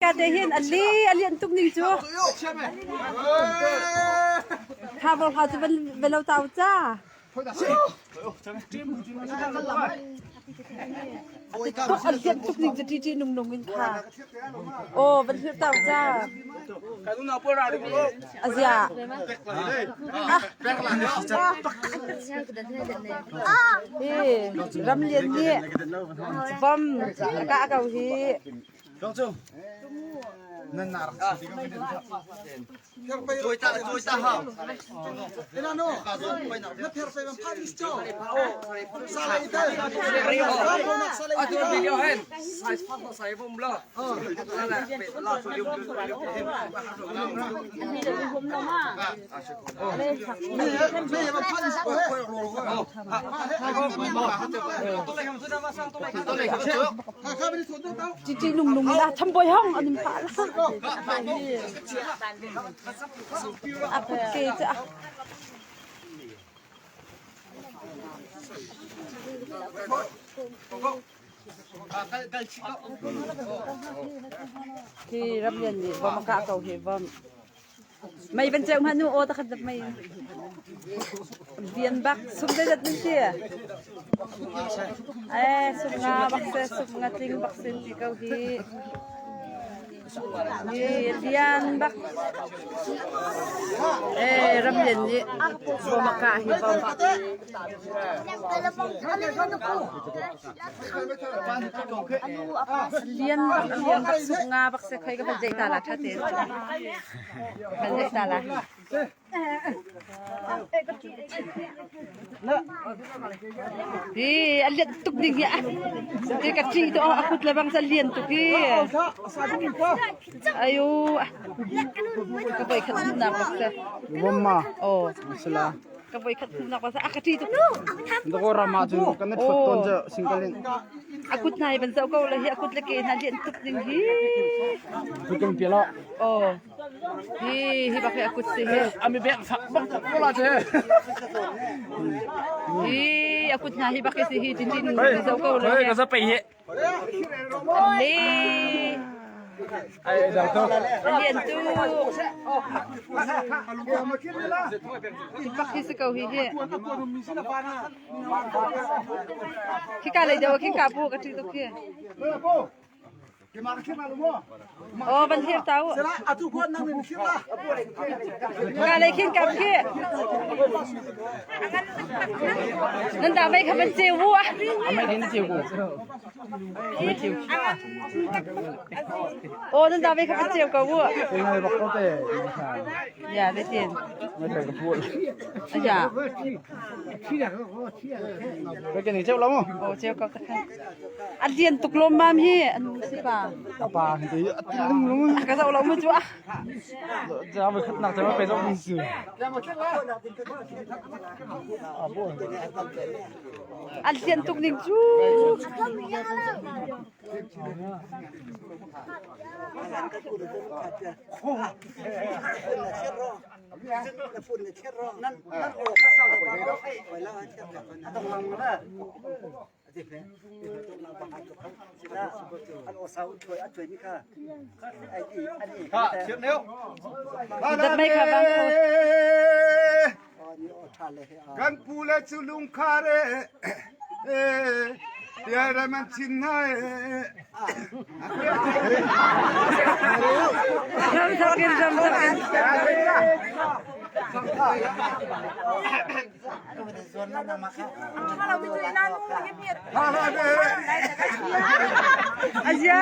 Ka te hin a li a lian tuk ning cu. Kha bor ha cu van velo tau ca. Tuk an lian tuk ning cu ṭi ṭi nung nung in kha. Aw van hlir tau ca. Azia. Hi ram lian nih vom a kah ko hi. Cici nung nung la thambawi hong an in pah la. A kut ke cu a. Hi ram lian nih vom a kah ko hi vom. Mei van ceu hmanh u aw takhat zat mei. Vian bak sum zeizat nan si? Eh sum nga bak se sum nga tling bak sin ti ko hi. Hi lian bak. Eh ram lian nih bom a kah hi bom. Lian bak lian bak sum nga bak se khoi ka van zei ta la tha te. Van zei ta la. Hi a lian tuk ding hi hi ka ṭih to a kut le bang cu lian tuk hi. Ayu ka voi khat hmuhnak bak si. Bomma. Oh. Sila. Ka voi khat hmuhnak bak si. A ka ṭih tuk. Dako rama cu kan na thot ton cu singkalin. A kut hna hi van zoh ko le hi a kut le ke hna lian tuk ding hi. Kut kan lo. Oh. Hi hi bak hi a kut si hi. Ami bek sak bak ko la che. Hi a kut hna hi bak hi si hi tin tin van zoh ko le. Hei ka za pei hi. Le. Ai dang to. Lian tu. Bak hi si ko hi hi. Khika lei deuh khika pu ka ṭih tuk khi. Oh, van hir tau. Ka lei khin kap khi. Nan da mei kha van ceu bu ah. Amai din ceu bu. Oh, nan da mei kha van ceu ko bu. Ngai bak ko te. Ya, le tin. Ngai ka pul. Ya. Cái cái này ceu lắm không? Oh, ceu ko ta khan. A lian tuk lawm mam hi an si pa. A pa thì a tin lung lung. Ka zoh lo mu cu a. Ra với khát nạc cho nó phải giống gì. A lian tuk ning cu. Dat mei kha bang ko. Kan pu le cu lungkhar e tiara man chin na e Ram thakin ram thakin. Azia.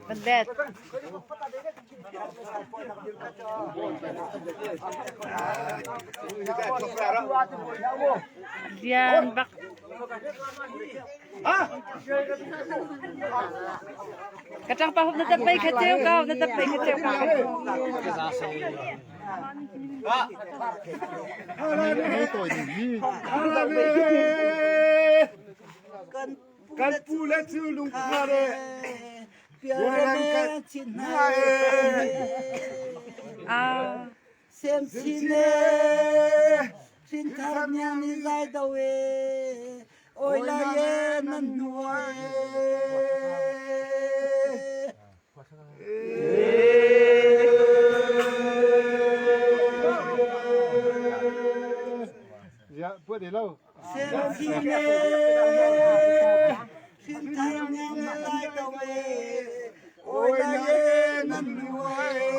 Bandet. Lian bak. Ka ṭang pa hup na tap pei kha ceu kau na tap pei kha ceu kau. Kan pu le cu lungkhar e. Sem chin e Hrinthar niang ni zai do e Oi la ye nan hnuai Ya, buat dia lo. Sem chin e Hrinthar niang ni zai do e Oi la ye nan hnuai.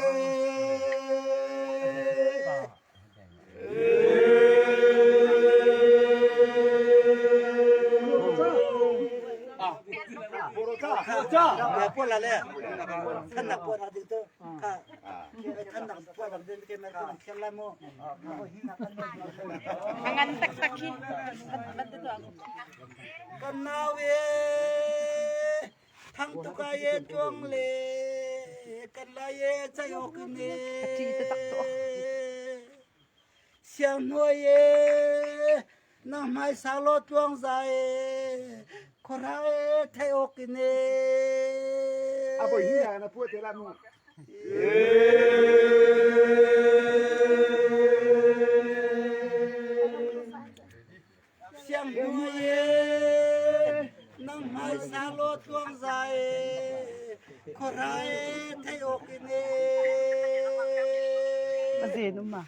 A ngan taktak hi. Kan nau e thang tuk ai e tuang le kan lai e chai ok ne Siang hnuai e nang hmai sau law tluang za e khuara e thei awk in e. Aboi hi na na pua te la mu. Siang hnuai e nang hmai sau law tluang za e khuara e thei awk in e. Azen um ma.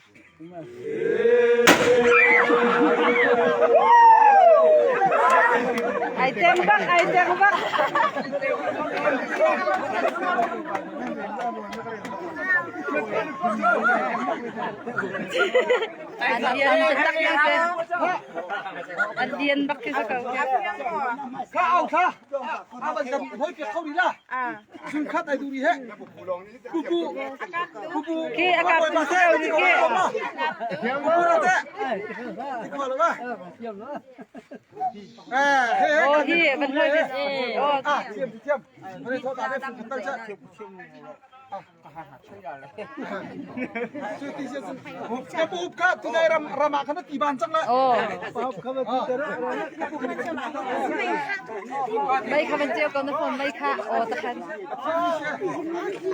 Ai teng bak, ai teng bak. An lian tak tak se. An lian bak khi sa ko. Ka au tha. A ban dam hoi pe khau ri la. Sun khat ai du ri he. Kupu kupu. Ki akap tu seu ni ki. Kupu ra te. Kupu la la. Eh he he. Oh hi ban hoi bi. Oh. Ah thiam thiam. Mane tho ta ne fun khat cha. Oh. Mei kha ban ceu ko na phone mei kha oh ta khan.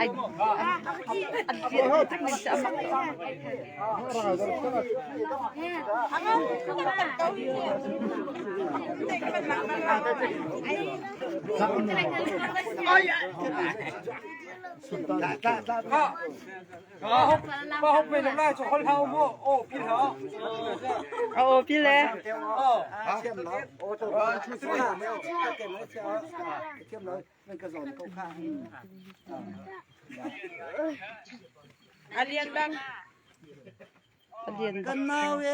Ai an lian tak ning sa amak. Oh pi le. Alian bang. Alian Kan nau e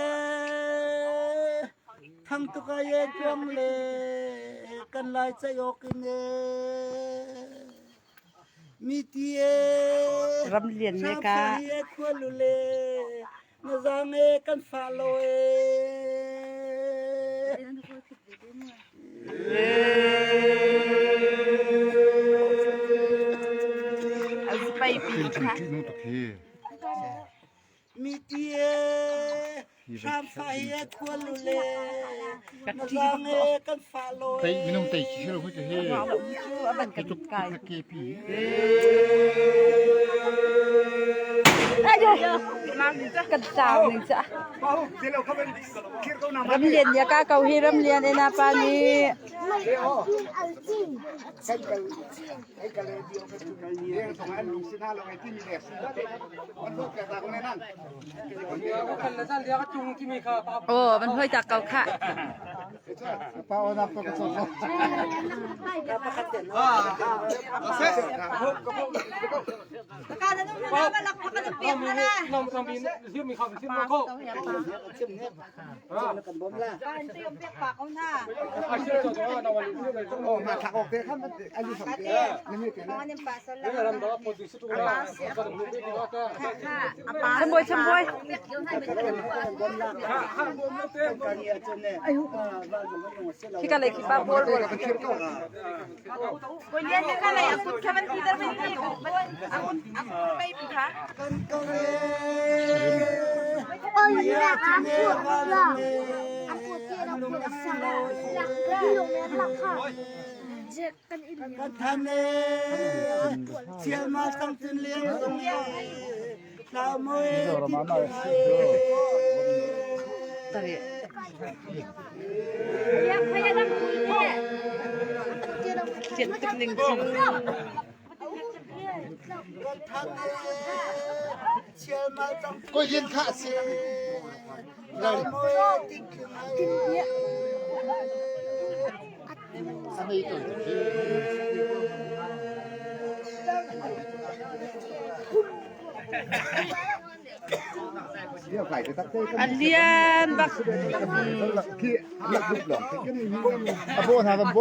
thang tuk ai e tuang le kan lai chai ok in e mi ti e Ram lian me ka. e khualu le na zang e kan fa lo e. Pai pi kha. Mi ti e hram fa hi e khualu le na zang e kan fa lo e. Minung tei khi lo hui te he. Cu aban kan kai. Ke pi. Ayo. Kan tau ning cha. Ram lian ya ka kau hi ram lian ena pa ni. Oh, ban hoi tak kau kha. Chamboi chamboi. Khi ka lei khi pa bol bol. Kan than e chial ma tang tin liang zong e. Tian tuk ning cu. Ko yin kha si. An lian bak.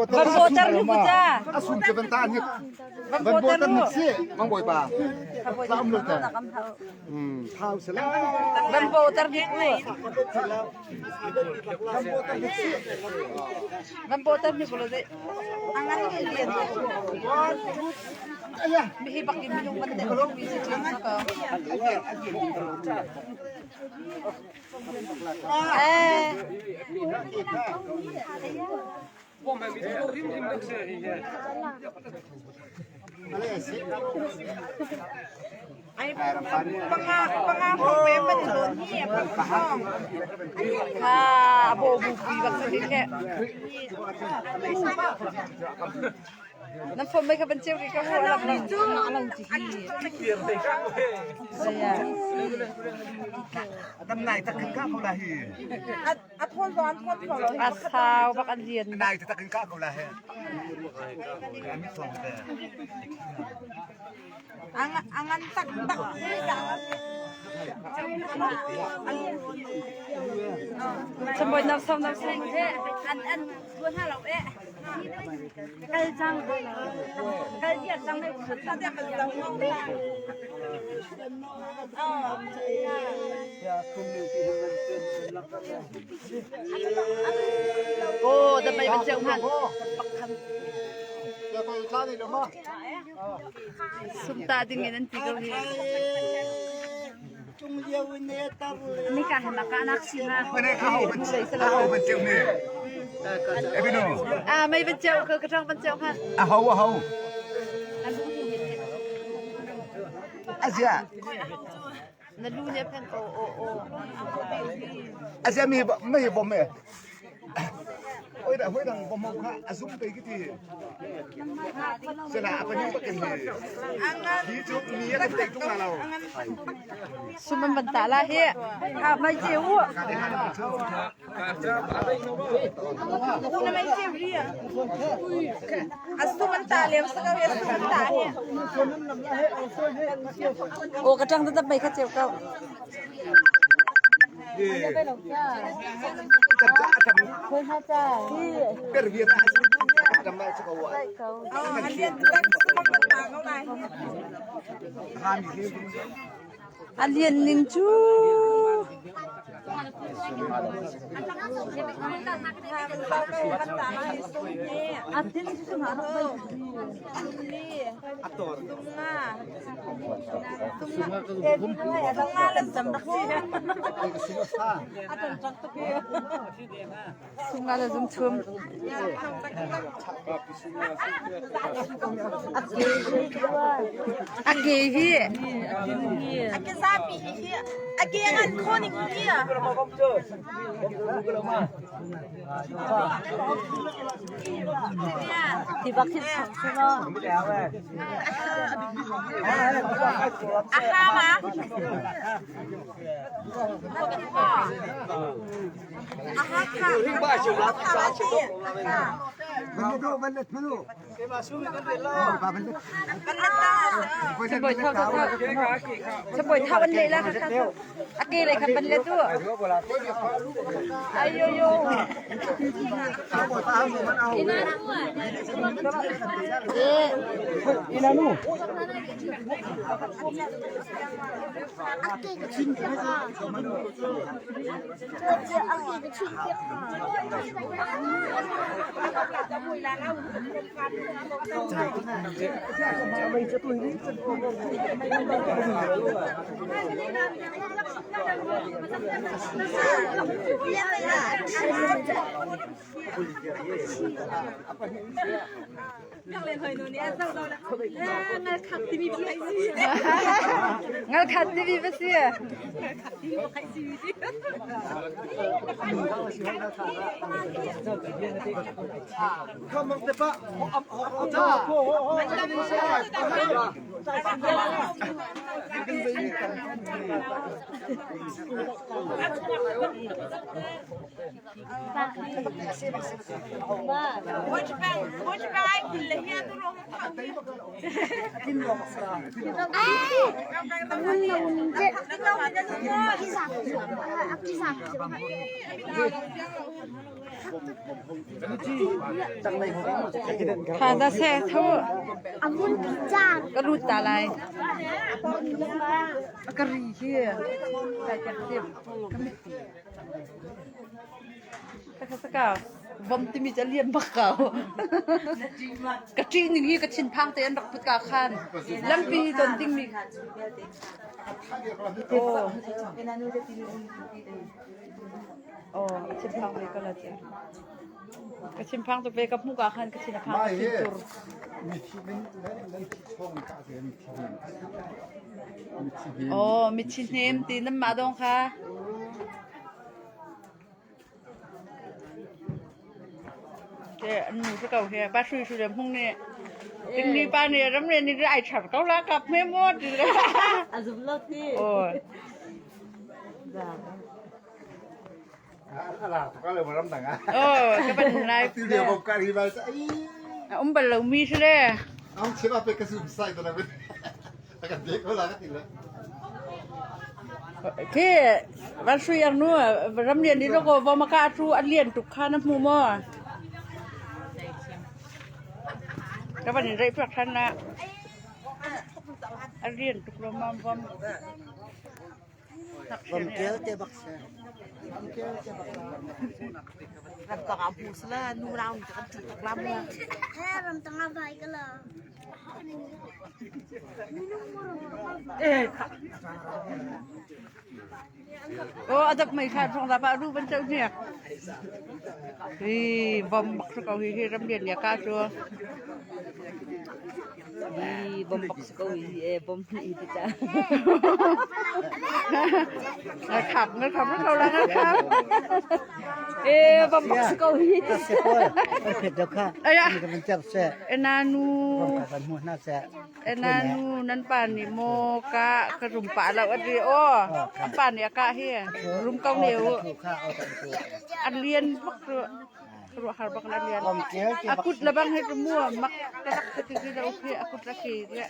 Van bawter nu ku ca. Van bawter nu. Van bawter ni ku. Van bawter ni ku lo deh. Mihi bak in minung van te mi si ṭin ko. Eh. Kha a bo bu pi bak sa hin he. Nan phone mei kha ban cheu ke ka ho alam lang alang chi hi. Adam nai tak kan ka ko la hi. A sau bak an lian. Nai tak kan ka ko la he. Ami song te. Samoi nam sam nam sam. Oh, damai ban cheu han. Pakhan. Sumta ding in an ti ko hi. Ah, mei ban cheu ka ka tang ban cheu han. A ho a ho. Azia. Na lu ne phen o o o. Azia mi mi bom me. Hoi da hoi dang bom kha azum pe ki ti. Sela apa ni pakin ni. Hi chu mi ya te tung la lo. Suman ban ta la hi. Ah, mai cheu. O ka tang ta mai kha cheu kau. A lian ning cu. Sunga le zum thum. A ke hi. Saboi thau an leh la kha kha a ke lei kha pan le tu. Ayo yo. Ngal khat timi va si. Tha da seh tho. Ka lut ta lai. Ka ri hi. Kai tek sim. Ka Vom timi cu a lian bak ko. Ka ṭih ning hi ka thinphang te an rak put ka khan. Lampi don dingmi. Oh. Oh, ka thinphang ve ka la che. Ka thinphang tuk ve ka hmuh ka khan ka thin a phang ka thin tur. Oh, mithi hnem ti nan mah dong kha. An nu si ko hi ba sui sui le hmung nih ding ni pa nih ram le ni ai char ko la kap me mo ti A zum lo ti. Oh. Oh, ka ban lai. Ti le bom ka ri bal sa ai. Um bal lo mi si le. Ang chima pe ka sum sai to na ben. Ka dek ko la ka ti le. Khi van sui ang nu ram lian ni ko va ma ka chu an lian tuk kha na hmu mo. Ka van in rei pek than na. An lian tuk lo mam vam. Vam kel te bak se. Vam kel te bak. Ram tang ah hmu sala nu rau ni kan tu tuk lam mo. Ram tang ah vai ka la. Oh, adap mai kha thong la pa ru ban chau hniak. Hi bom bak su ko hi hi ram lian ya ka chu. Hi bom bak su ko hi e bom hi ti cha. Ngal khap ngal khap ko la ngal khap. E bom bak su ko hi. Se pol. Phet do kha. Aya. Ni kan chap se. Ena nu. Bom ka kan mu na se. Ena nu nan pa ni mo ka ka rum pa lo ati o. An pa ni ka hi. Rum kau neu. An lian bak tu. Ruah har bak an lian. Akut labang he mu mak tarak te ki lo ki akut laki le.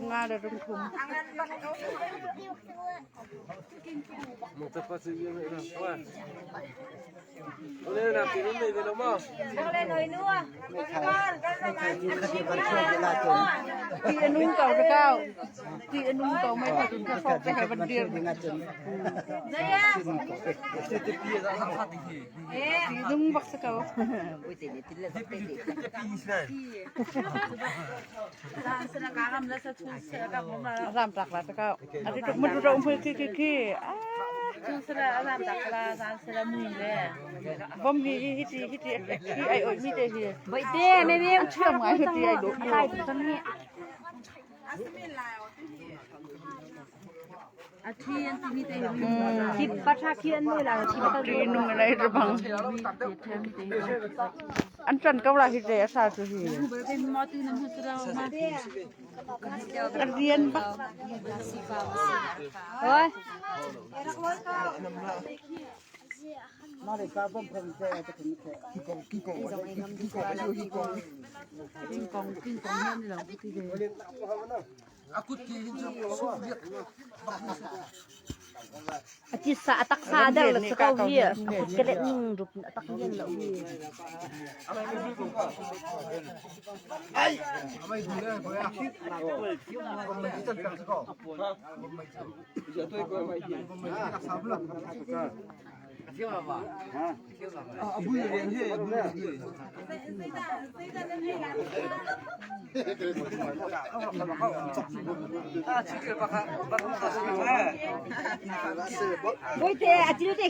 Nga la rum thum. Ti anung ko ta kau. Ti anung ko mai ta tun ka fok te hai ban dir. Ti nung bak sa ko. Ram tak la ta kau. Ati tuk mun ro um ki ki ki. Bom hi hi hi ti hi ti hi ai oi mi te hi. Vậy te me me An thiam ngai hi ti ai do. Kai tang ni. Thi patha khi an ne la thi patha Ti nung lai ra bang. An tran ko la hi te asa chu hi. An rian bak. Ôi. A chi sa a tak sa der le sa ko hi a kut ke le ning rup a tak yen lo hi. Boite a til te.